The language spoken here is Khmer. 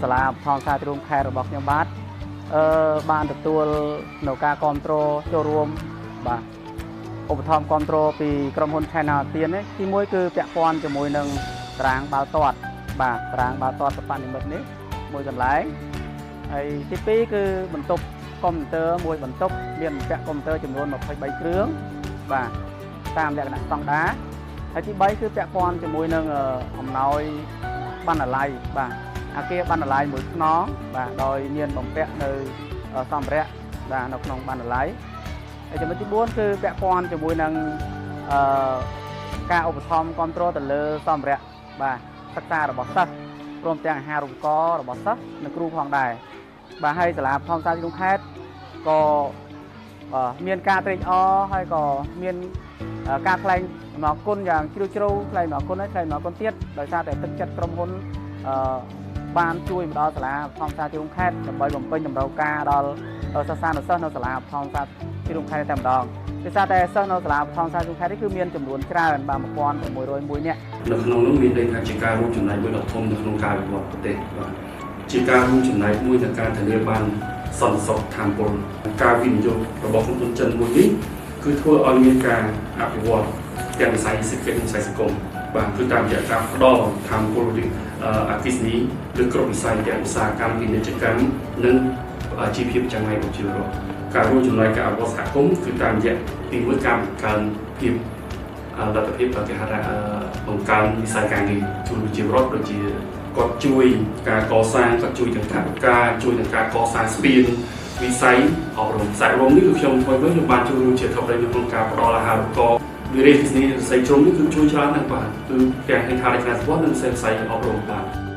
សាលាបឋមសាស្ត្ររួមខេត្តរបស់ខ្ញុំបាទបានទទួលនៅការគ្រប់គ្រងចូលរួមបាទឧបត្ថម្ភគ្រប់គ្រងពីក្រុមហ៊ុន China ទៀននេះទី1គឺពាក់ព័ន្ធជាមួយនឹងតារាងបាល់ទាត់បាទតារាងបាល់ទាត់សពនិមិត្តនេះមួយកន្លែងហើយទី2គឺបន្ទប់កុំព្យូទ័រមួយបន្ទប់មានបំពាក់កុំព្យូទ័រចំនួន23គ្រឿងបាទតាមលក្ខណៈស្តង់ដារហើយទី3គឺពាក់ព័ន្ធជាមួយនឹងអំណោយបណ្ណាល័យបាទអាគារបណ្ណាល័យមួយខ្នងបាទដោយមានបំពាក់នៅសម្ភារៈបាទនៅក្នុងបណ្ណាល័យហើយចំណុចទី4គឺពាក់ព័ន្ធជាមួយនឹងការឧបត្ថម្ភគ្រប់គ្រងទៅលើសម្ភារៈបាទសិក្សារបស់សិស្សព្រមទាំងអាហារូបករណ៍របស់សិស្សនិងគ្រូផងដែរបាទហើយសាលាបឋមសាស្ត្រក្នុងខេត្តក៏មានការត្រេកអរហើយក៏មានការថ្លែងអំណរគុណយ៉ាងជ្រាលជ្រៅថ្លែងអំណរគុណហើយថ្លែងអំណរគុណទៀតដោយសារតែទឹកចិត្តក្រុមហ៊ុនបានជួយមកដល់សាលាបឋមសាស្ត្រទីរួមខេត្តដើម្បីបំពេញតម្រូវការដល់សិស្សានុសិស្សនៅសាលាបឋមសាស្ត្រទីរួមខេត្តតែម្ដងដោយសារតែសិស្សនៅសាលាបឋមសាស្ត្រទីរួមខេត្តនេះគឺមានចំនួនច្រើនបាទ1601នាក់ នៅក្នុងនោះមានន័យថាជាការរួមចំណែកមួយដ៏ធំនៅក្នុងការវិវត្តប្រទេសបាទជាការរួមចំណែកមួយในការធានាបានសន្តិសុខធម្មពលការវិនិយោគរបស់ក្រុមហ៊ុនចិនមួយនេះគឺធ្វើឲ្យមានការអភិវឌ្ឍទាំងវិស័យសេដ្ឋកិច្ចនិងវិស័យសង្គមបាទគឺតាមរយៈការផ្ដល់ធម្មពលអគ្គិសនីឬគ្រប់វិស័យទាំងឧស្សាហកម្មពាណិជ្ជកម្មនិងជីវភាពប្រចាំថ្ងៃរបស់ប្រជាពលរដ្ឋការរួមចំណែកការអភិវឌ្ឍសហគមន៍គឺតាមរយៈទីមួយការបង្កើនភាពលទ្ធភាពគេហៅថាបង្កើនវិស័យការងារជួយប្រជាពលរដ្ឋដូចជាគាត់ជួយការកសាងគាត់ជួយទាំងថវិកាជួយទាំងការកសាងស្ពានវិស័យអប់រំវិស័យអប់រំនេះគឺខ្ញុំថ្មីៗខ្ញុំបានចូលរួមជាធិបតីនៅក្នុងការផ្ដល់អាហារូបករណ៍វិរៈអគ្គិសនីវិស័យជ្រុំនេះគឺជួយច្រើនណាស់បាទគឺទាំងហេដ្ឋារចនាសម្ព័ន្ធនិងវិស័យអប់រំបាទ។